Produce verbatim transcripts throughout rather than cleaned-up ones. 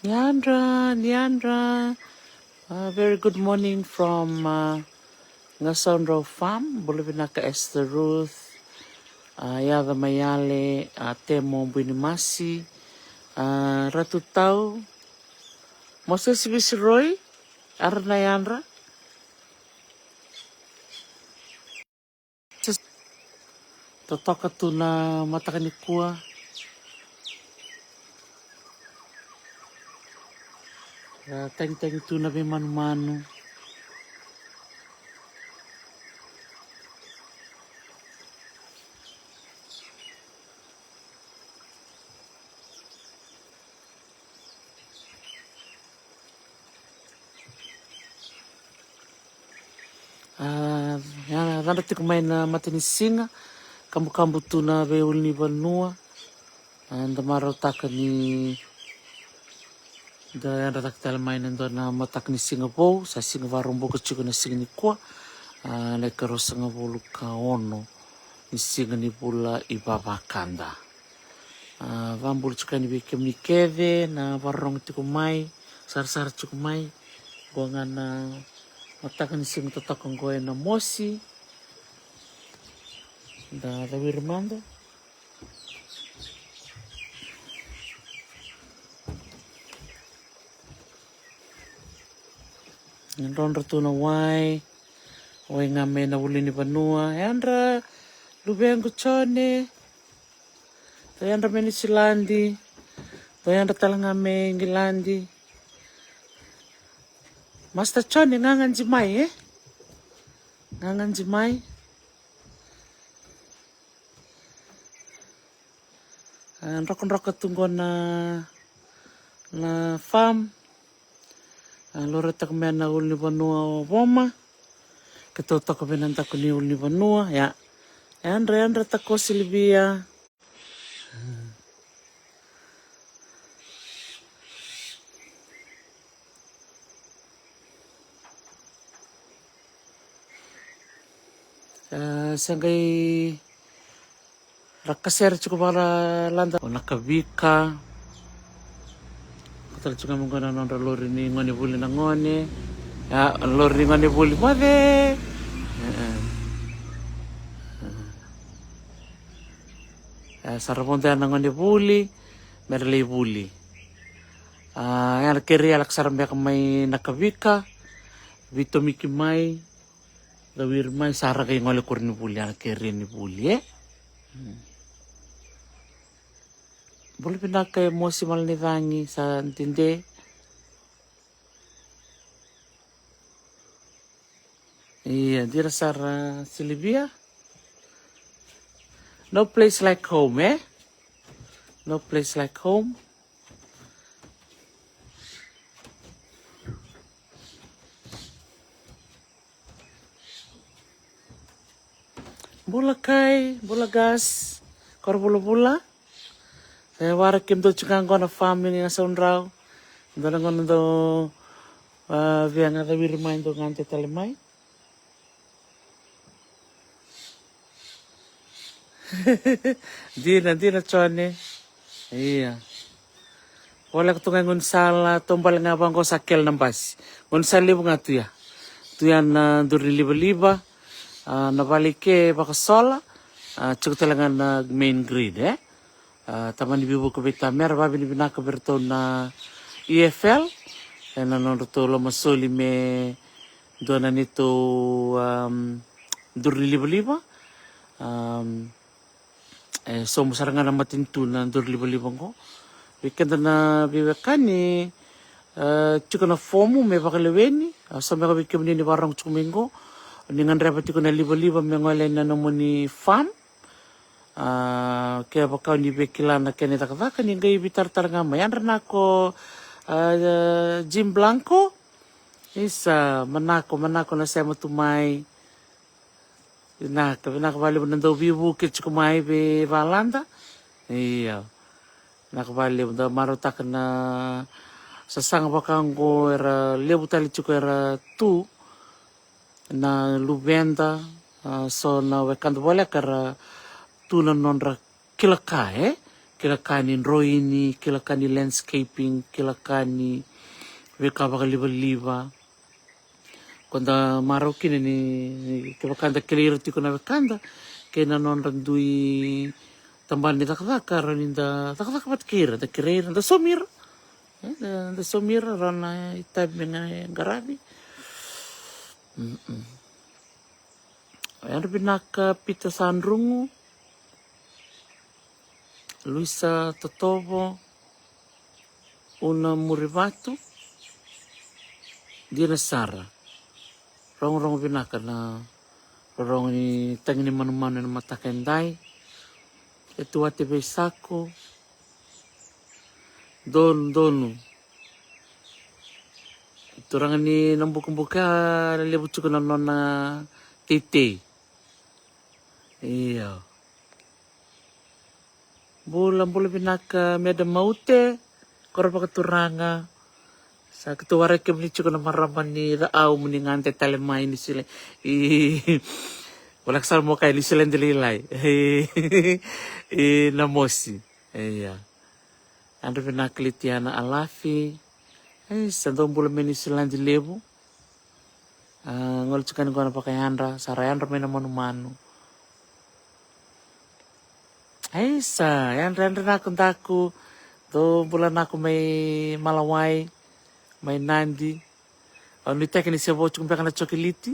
Ni yadra, ni yadra. Uh, very good morning from uh, Gasaudrau Farm. Bula vinaka Esther Ruth. Uh, Yaca Maiale, uh, Temo Buinimasi. Uh, Ratu Tau. Moses Visiroi. Ara na yadra. Totoka tu na mataka nikua. Ra tagitagi tu na veimanumanu. A, ia, cadra tiko mai na matanisiga, kabukabu tu na veiulunivanua. A, da marautaka ni da yadra cake tale mai na dua na mataka ni siga vou, sa siga Vakaraubuka tiko na siga nikua. A, na ikaruasagavulu ka ono ni siga ni vula i vavakada. A, vakabula tiko yani vei kemuni kece na vakarorogo tiko mai, sarasara tiko mai. Qo ga na mataka ni siga totoka qo ena mosi. Da cawiri mada. Drodro tu na wai. Wai ga mai na ulunivanua. Yadra, luvequ Jone. Dou yadra mai Niusiladi. Dou yadra tale ga mai Igiladi. Master Jone, gagadi mai, e? Gagadi mai. A, drokadroka tu qo na, na farm. A, laurai toka mai na ulunivanua o Voma. Keitou toka vei na daku ni ulunivanua, ia. Yadra, yadra toka o Silivia. A, sa qai ra kasere tiko vakalada o Nakavika. Ko tale tiko ga mai qo na nodra lori ni gone vuli na gone. A, lori ni gone vuli moce. E, e. E, sa ra vodo ya na gone vuli me ra lai vuli. A, ya na kerei ya lako sara beka mai Nakavika. Veitomiki mai. Cawiri mai, sa ra qai gole koronivuli, a na kerei ni vuli, e? Bula vinaka e mosi, mala ni cagi, sa dede. Ia, dina sara Silivia. No place like home, e? No place like home. Bula Kai, bula Gas, koro vulavula. E, vara kemudou tiko ga qo na farm ni Gasaudrau. Dou na gauna dou, a, via ga cawiri mai, dou gade tale mai. Dina, dina Jone. Ia. Voleka tu ga e gaunisala, taubale ga vaqo sa kele na basi. Gaunisala levu ga tu ya. Tu ya na duru ni livaliva. A, na vale i ke vakasola. A, tiko tale ga na main grid, e? A, tamani veivuke vei tamera, vavinavinaka vei iratou na E F L. Ena nodratou lomasoli me dua na neitou, am, duru ni livaliva. Am, e, sobu sara ga na matanitu na duru livaliva oqo. Vei keda na veiwekani, e, tiko na fomu me vakaleweni, a, so beka vei kemuni ni vakarorogo tiko mai qo. Ni gadreva tiko na livaliva me gole ina nomuni farm. A, kevaka o ni via kila na kena icakacaka, ni qai veitaratara ga mai. Yadra nako, a, Jim Blanco. Isa, manako, manako na sema tu mai. Vinaka, vinaka vakalevu na dau veivuke tiko mai vei valada. Io. Vinaka vakalevu, da marautaka na sasaga vaka oqo era levu tale tiko era tu na luveda, a, so na wekada voleka era tu na nodra kila ka, e? kila ka ni droini, kila ka ni landscaping, kila ka ni veika vakalivaliva. Ko da marau kina ni, ni kevaka da kilai ira tiko na wekada kei na nodra dui tabana ni cakacaka, rawa ni da cakacaka vata kei ira, da kerei ira, da saumi ira. E, da, da saumi ira, rawa na itavi me ga qaravi. Mm-mm. Yadra vinaka Pita Sadrugu, Luisa Totovo, Una Murivatu, dina sara. Rogorogo vinaka na rorogo ni tagi ni manumanu ena mataka edai. E tu ate vei Sako. Donu, donu. Turaga ni na bukabuka, levu tiko na nona teitei. Io. Bula, bula vinaka Meda Maute, koro vakaturaga. Sa keitou warai kemuni tiko na marama ni Raau, muni gade tale mai Niu Siladi. I, voleka sara mo kaya Niu Siladi lailai. I, i Namosi. Ia. Yadra vinaka Litiana Alafi. Ei, sa dou bula mai Niu Siladi levu. A, gole tiko yani qo na vakayadra, sa ra yadra mai na manumanu. Ei, sa yadra, yadra nako daku, dou bula nako mai Malawai, mai Nadi. Au nuitaki ni se vo tiko beka na cokeliti.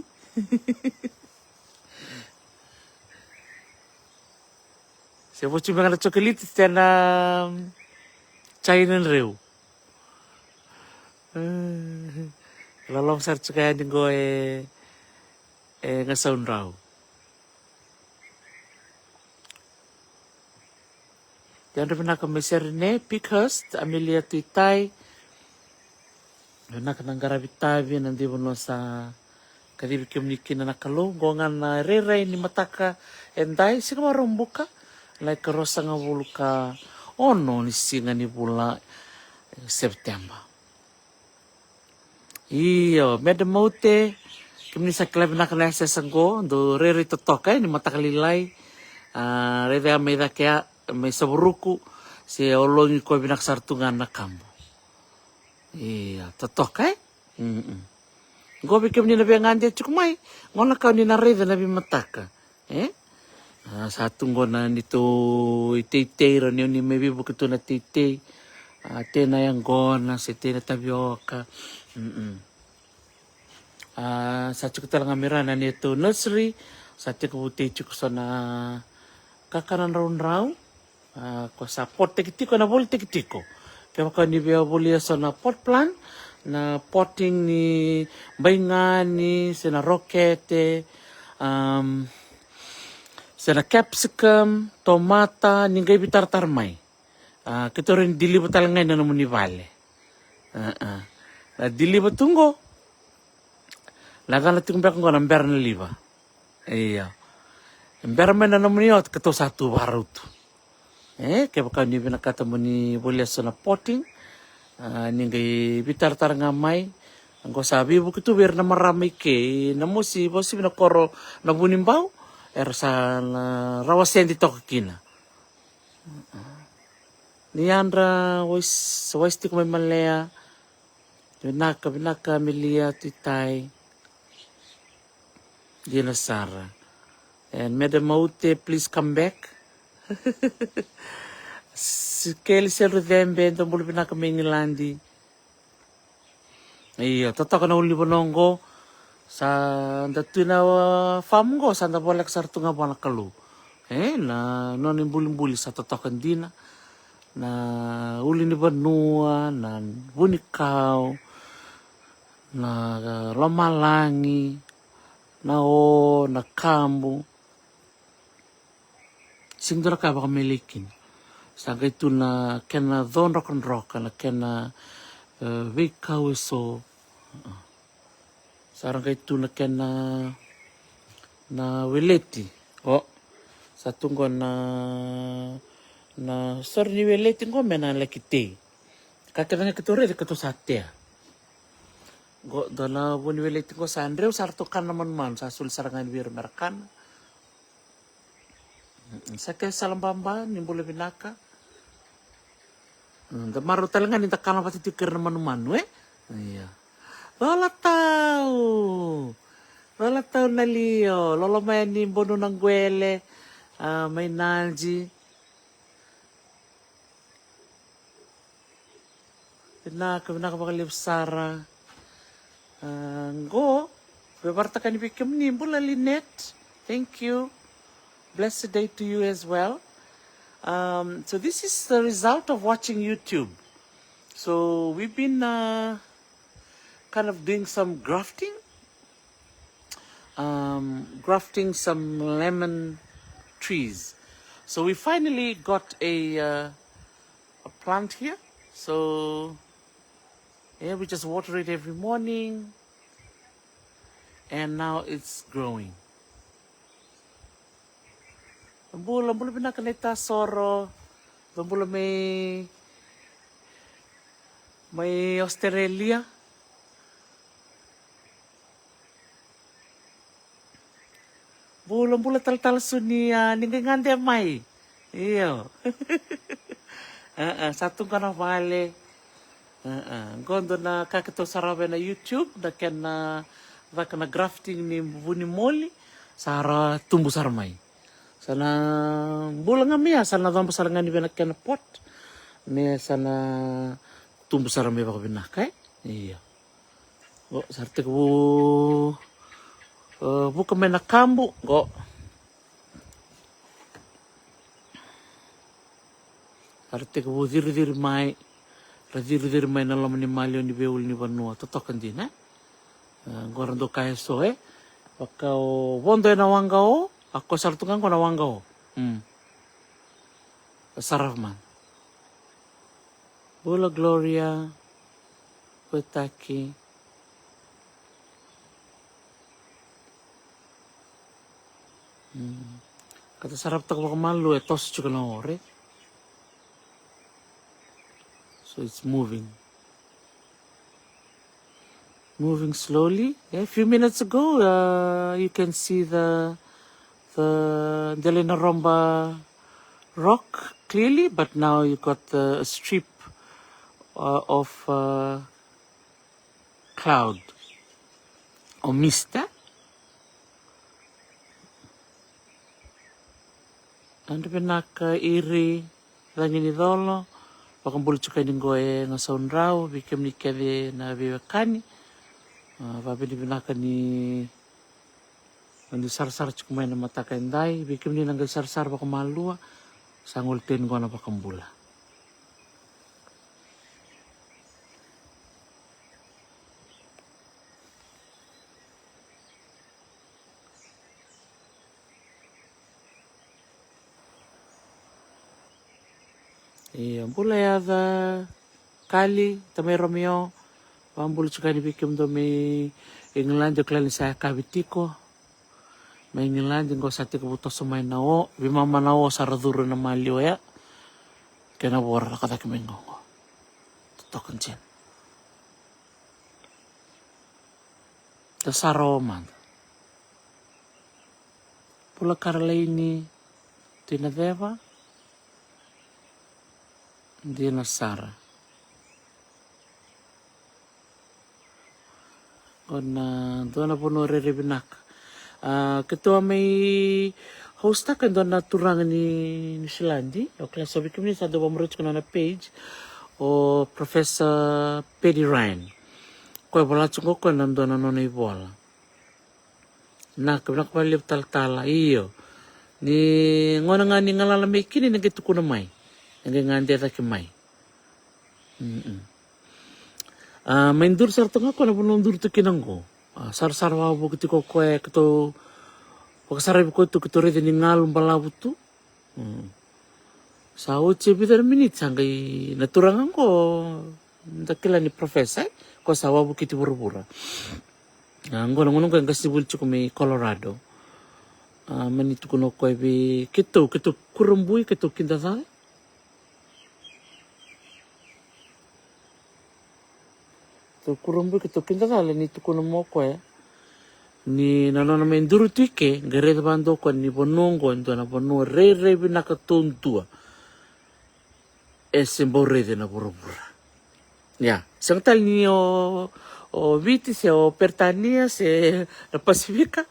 Se vo tiko beka na cokeliti se na China dreu. Loloma sara tiko yani qo e, e Gasaudrau. Yadra vinaka mai Serene, Pickhurst, Amelia Tuitai. Vinaka na qaravi tavi, na dui vanua sa kacivi kemuni kina na Kalou. Qo ga na rairai ni mataka edai, siga Vakaraubuka, na ikaruasagavulu ka ono ni siga ni vula September. Io, Meda Maute, kemuni sa kila vinaka na yasayasa qo, dou rairai totoka, e, ni mataka lailai. A, raica ya mai cake ya, mai Savuruku, se ologi koya vinaka sara tu ga na kabu. Io, totoka, e? Mm-mm. Qo vei kemuni na via gade tiko mai, qo na ka ni na raica na veimataka. E? A, sa tu qo na neitou iteitei, rawa ni o ni mai veivuke tu na teitei. A, tei na yaqona, se tei na tavioka. Mm-mm. A, sa tiko tale ga mai ra na neitou nursery, sa tekivu tei tiko so na kakana draudrau. A, ko sa pot teki tiko, na voli teki tiko. Kevaka ni via volia so na pot plant, na potting ni baigani, se na rokete, am, se na capsicum, tomata, ni qai veitaratara mai. A, keitou rawa ni deliver tale ga ina nomuni vale. A, a. Na deliver tu qo. Na cana tiko beka qo na bera na liva. Io. Bera mai na nomuni ota, keitou sa tu vakarau tu. E, kevaka ni vinakata mo ni volia so na potting, a, ni qai veitaratara ga mai. Qo sa veivuke tu vei ira na marama i ke, i Namosi, vakauasivi na koro na Vunibau, era sa na rawa sedi toka kina. Ni yadra, Wais-, Waisitiko mai Malea. Vinaka, vinaka Amelia Tuitai. Dina sara. And Madam Maute, please come back. Sikeli Seru Cebe, dou bula vinaka mai Igiladi. Io, totoka na ulunivanua qo. Sa da tu na, uh, farm qo, sa da voleka sara tu ga vua na Kalou. E, na nona ibulibuli sa totoka dina. Na ulunivanua, na vunikau, na, uh, lomalagi, na o, na kabu. Sega ni dua na ka e vakamele kina. Sa qai tu na kena codrokadroka, na kena, e, veikau eso. Sa ra qai tu na kena, na weleti. O, sa tu qo na, na sore ni weleti qo me na laki tei. Ka kece ga keitou raica keitou sa tea. Qo dua na vu ni weleti qo sa dreu sa ratou kana na manumanu, sa soli sara ga yani vei ira me ra kana. Sa ke sala baba, ni bula vinaka. Mm, da marau tale ga ni da kana vata tiko kei ira na manumanu, e? Ia. Cola tau. Cola tau na lio. Lolo mai ni bonu na gwele. A, mai naji. Vinaka, vinaka vakalevu sara. A, qo, vevarataka ni vei kemuni, bula Lynette. Thank you. Blessed day to you as well. Um, so this is the result of watching YouTube. So we've been, uh, kind of doing some grafting, um, grafting some lemon trees. So we finally got a, uh, a plant here. So yeah, we just water it every morning, and now it's growing. Bula, bula vinaka na itasoro. Bula mai, mai Australia. Bula, bula talatala Suni, a, ni qai gade mai. Io. A, a, sa tu ga na vale. A, a. Qo dua na ka keitou sarava ena YouTube, na kena, a, caka na grafting ni vu ni moli. Sa ra tubu sara mai. Sa na bula ga mai, a, sa na coba sara ga ni vei na kena pot. Me sa na tubu sara mai vakavinaka, e? Io. Qo, sa ra tekivu, e, vuka mai na kabu, qo. Sa ra tekivu ciriciri mai, ra ciriciri mai na loma ni maliwa ni veiulunivanua, totoka dina, e? E, qo ra dau kaya eso, e? Vaka o vodo ena waqa o, a ko sa ra tu ga qo na waqa o. Mm. Sarava mada. Bula Gloria, Vetaki. Mm. Kata saravataka vakamalua e toso tiko na ore. So it's moving. Moving slowly. A few minutes ago, uh, you can see the the Delena Romba rock clearly, but now you got the strip, uh, of, uh, cloud or mist, e? Nodra vinaka iri, cagi ni colo, vakabula tiko yani qo e Gasaudrau, vei kemuni kece na veiwekani. A, vakavinavinaka ni, ni sarasara tiko mai na mataka edai, vei kemuni na qai sarasara vakamalua, sa gole tiko yani qo na vakabula. Io, bula yaca Kali, tamai Romeo, vakabula tiko yani vei kemudou mai Igiladi, o kila ni sa yakavi tiko. Mai Igiladi, qo sa tekivu toso mai na o, veimama na o sa ra curu ena maliwa oya. Kena vo ra lako cake mai qo, qo. Totoka dina. Da sara o mada. Bula Karalaini, Tina Ceva, dina sara. Qo na dua na vanua rairai vinaka. A, keitou a mai hostaka e dua na turaga ni Niusiladi. O kila so vei kemuni sa dau vakamuri tiko na nona page. O Professor Paddy Ryan. Koya vola tiko qo koya na dua na nona ivola. Vinaka, vinaka vakalevu talatala, io. Ni gauna ga ni galala mai kina ni qai tukuna mai. Ni qai gade cake mai. Mm-mm. A, mai duri sara toka ga koya na vanua duri tu kina qo. A, sarasara wavoki tiko koya, keitou vakasaravi koya tu, keitou raica ni galu balavu tu. Mm. Sa oti e vica na miniti sa qai na turaga qo, da kila ni professor, e? Ko sa wavokiti vuravura. A, qo na gauna qo e qasenivuli tiko mai Colorado. A, mani tukuna o koya vei keitou, keitou kurabui, keitou kidacala. Keitou kurabui, keitou kidacala ni tukuna mai o koya ni na nona mai duri tu i ke, qai raica vakadua o koya ni vanua oqo e dua na vanua rairai vinaka taudua. e se bau raica na vuravura. Ia, sega tale ni o, o Viti se o Peritania se na Pasifika,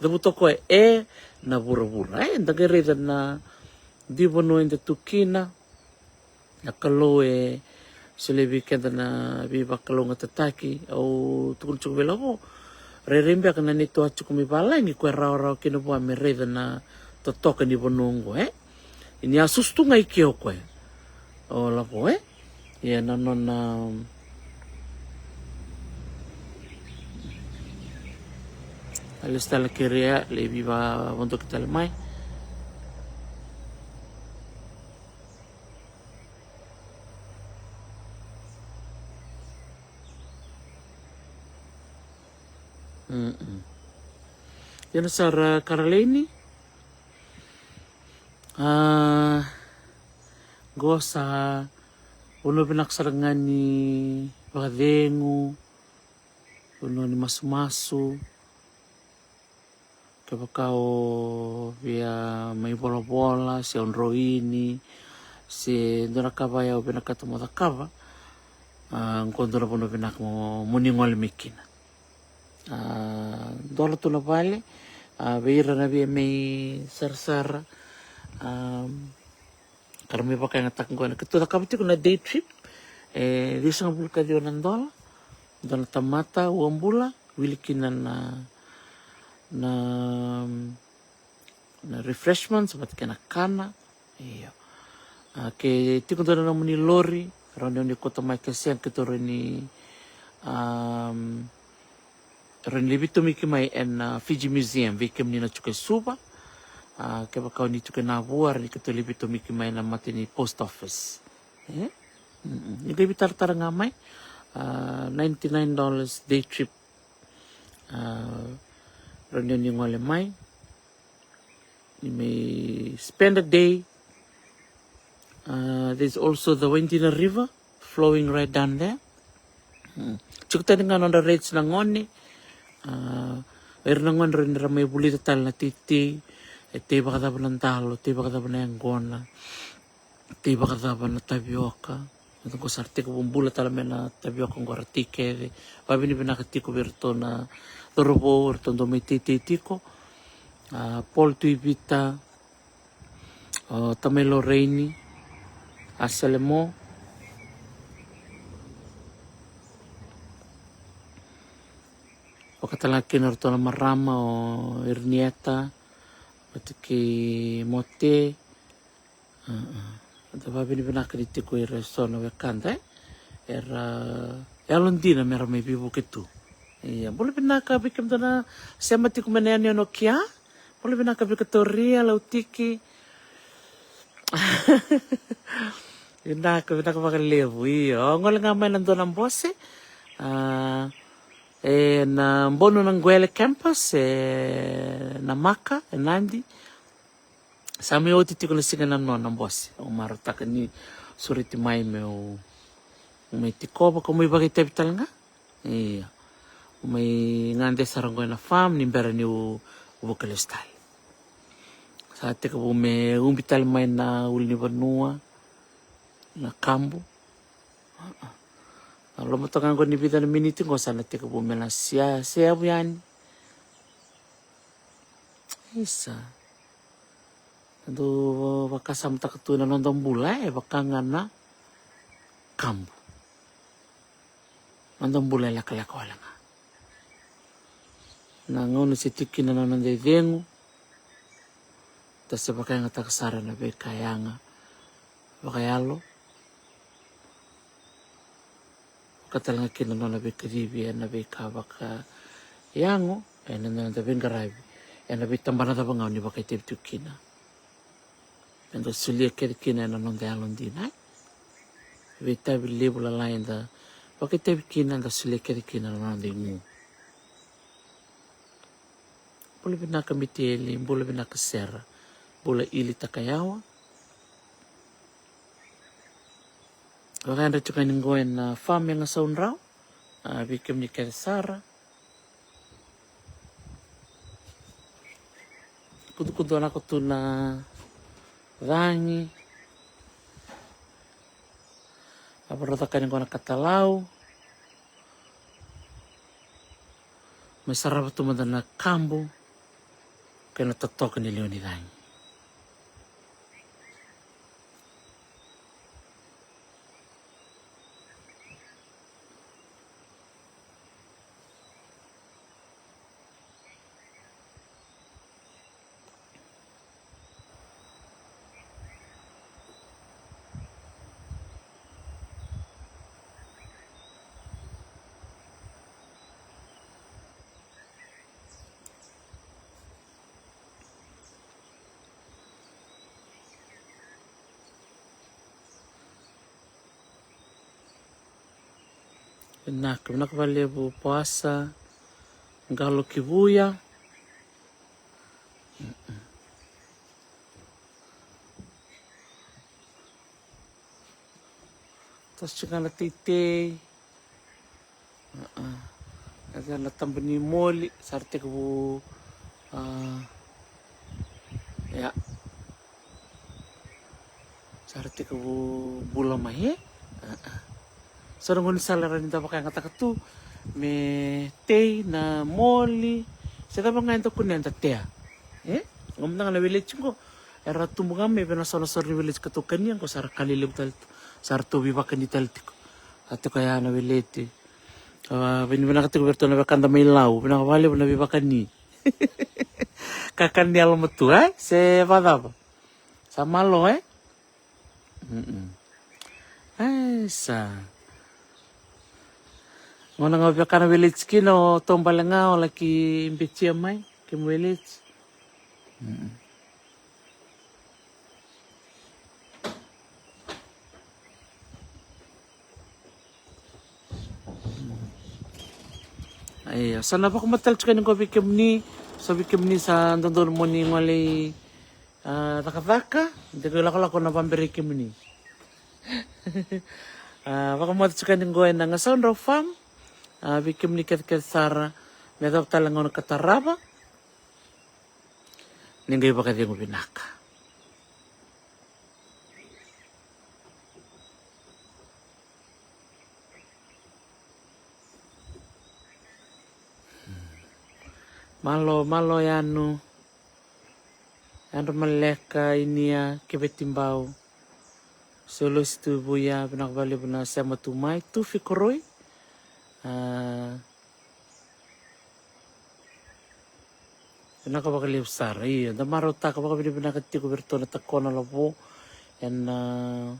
cavuta o koya e na vuravura. E, da qai raica na dui vanua eda tu kina. Na Kalou e solia vei keda na veivakalougatataki. Au tukuna tiko vei Lavo, rairai beka na neitou a tiko mai valagi, koya rawarawa kina vua me raica na totoka ni vanua oqo, e? Ni a susu tu ga i ke o koya. O Lavo, e? Ia na nona, a lesu tale na kerea, lai veivavodoki tale mai. Mm-mm. Ia na sara Karaleini. A, qo sa vanua vinaka sara ga ni vakacegu, vanua ni masumasu. Kevaka o via mai volavola se o droini se dua na ka vaya o vinakata mo cakava, a, qo dua na vanua vinaka mo, mo ni gole mai kina. A, dola tu na vale, a, vei ira na via mai sarasara, a, ka ra mai vakayagataka qo, na keitou cakava tiko na day trip, e ciwasagavulu ka ciwa na dola. Dua na tamata, ua bula, wili kina na, na, na refreshments vata kei na kana. Io. A, ke tiko dua na nomuni lori, rawa ni o ni kauta mai, ke sega keitou rawa ni, am, rawa ni lai veitomiki mai ena, a, Fiji Museum, vei kemuni na tiko e Suva. A, kevaka o ni tiko e Navua, rawa ni keitou lai veitomiki mai na mata ni post office. E? Mm-mm. Ni qai veitaratara ga mai, a, ninety nine dollars day trip. A, rawa ni o ni gole mai. Ni mai spend a day. Uh, there's also the Waidina River flowing right down there. Mm. Tiko tani ga nodra rates na gone. Uh, o ira na gone rawa ni ra mai vulica tale na teitei. E tei vakacava na dalo, tei vakacava na yaqona, tei vakacava na tavioka. Qo sa ra tekivu bula tale mai na tavioka qo, ra tei kece. Vavinavinaka tiko vei iratou na cauravou, iratou dau mai teitei tiko. A, Paul Tuivita, o tamai Loreini, a Selemo. Vakatalega kina iratou na marama, o Irinieta vata kei Mote. A, a. Da vavinavinaka ni tiko ira eso na wekada, e? Era yalodina mera mai veivuke tu. Ia, bula vinaka vei kemudou na sema tiko mai na yanuyanu o Kia. Bula vinaka vei Katoria, Lautiki. Vinaka, vinaka vakalevu. Io, gole ga mai na dua na bose. A, e na Bonunaquele campus, e Namaka, e Nadi. Sa mai oti tiko na siga na nona bose. Au marautaka ni sureti mai meu mai tikova, kau mai vakaitavi tale ga. Ia. Au mai gade sara qo ena farm ni bera niu vuka lesu tale. Sa tekivu me ubi tale mai na ulunivanua, na kabu. A, a. Na loma toka qo ni vica na miniti qo sa na tekivu me na sia, seavu yani. Isa. Dou vakasamataka tu na noda bula, e vaka ga na kabu. Noda bula e lekaleka wale ga. Na gauna se tiko kina na noda icegu, da se vakayagataka sara na veika yaga vakayalo. Vakatalega kina na nona veikacivi ena veika vakayago, ena noda veiqaravi ena veitabana cava ga o ni vakaitavi tu kina. Eda solia kece kina ena noda yalodina, e? Veitavi levu lalai eda vakaitavi kina, eda solia kece kina na noda igu. Bula vinaka Miteli, bula vinaka Sera, bula Ili Takayawa. Vakayadra tiko yani qo ena farm e Gasaudrau, a, vei kemuni kece sara. Kudukudu lako tu na cagi. A voro caka ni gona katalau. Me sarava tu mada na kabu kei na totoka ni lewe ni cagi. Vinaka, vinaka vakalevu Poasa, Qalo ki Vuya. Toso tiko ga na teitei. Ia na taba ni moli sa ra tekivu. Ia sa ra tekivu bula mai e. So na gaunisala era ni da vakayagataka tu me tei na moli se cava ga eda kunea eda tea. E gomada ga na weleti qo era tubu ga mai vei na sonasoru ni weleti ka tou kania qo sa ra ka lelevu tale tu. Sa ra tou veivakani tale tiko. A tiko ya na weleti. A vini vinaka tiko vei ratou na wekada mai Lau, vinaka vakalevu na veivakani. Kakana ni yalomatua e se vacava. Sa malo e. Aisa. Gona ga veka na weleti kina o taubale ga o laki betia mai kemu weleti. Ia sa na vakamatala tiko yani qo vei kemuni. So vei kemuni sa dodonu mo ni gole i cakacaka de ko i lakolako na vaberei kemuni. Vakamatala tiko yani qo ena Gasaudra Farm. Vei kemuni kecekece sara me yacova tale gauna ka tarava. Ni qai vakacegu vinaka. Malo, malo Yanu. Yadra Maleka, Inia, Kevetibau. Solosi tu Vuya, vinaka vakalevu na sema tu mai, tu Fikoroi. Vinaka vakalevu sara. Ia da marautaka vakavinavinaka tiko vei iratou na takona lavo ena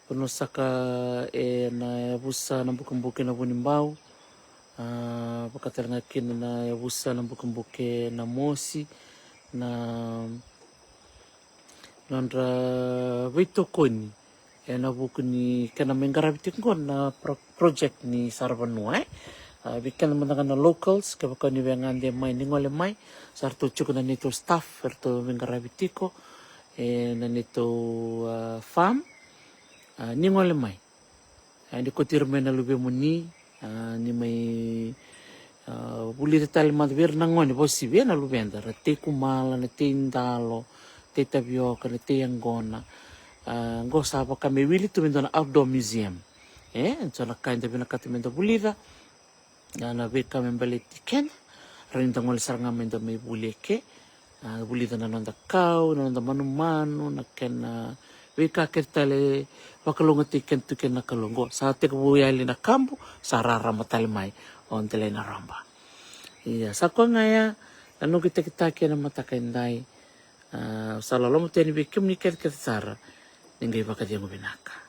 vanua saka ena yavusa na bukebuke na Vunibau. Vaka tale ga kina na yavusa na bukebuke na Mosi na nodra veitokoni ena vuku ni kena mai qaravi tiko qo na project ni saravanua e. Vei keda mada ga na locals kevaka ni via gade mai ni gole mai. Sa ratou tiko na neitou staff eratou veiqaravi tiko ena neitou farm. Ni gole mai. Ni koti ira mai na luvemuni ni mai vulica tale mada vei ira na gone vausivi ena luveda ra tei kumala na tei dalo, tei tavioka na tei yaqona. Qo sa vaka me wili tu me dua na outdoor museum e so na ka eda vinakata meda vulica. Na veika me baleti keda ra ni da gole sara ga meda mai vuli eke. Vulica na noda kau na noda manumanu na kena veika kece tale vakalougatataki keda tu kena na Kalou. Qo sa tekivu yali na kabu sa rarama tale mai o Delai na Roba. Ia sa koya ga ya na noqu itakitaki ena mataka edai. Sa loloma tu yani vei kemuni kecekece sara ni qai vakacegu vinaka.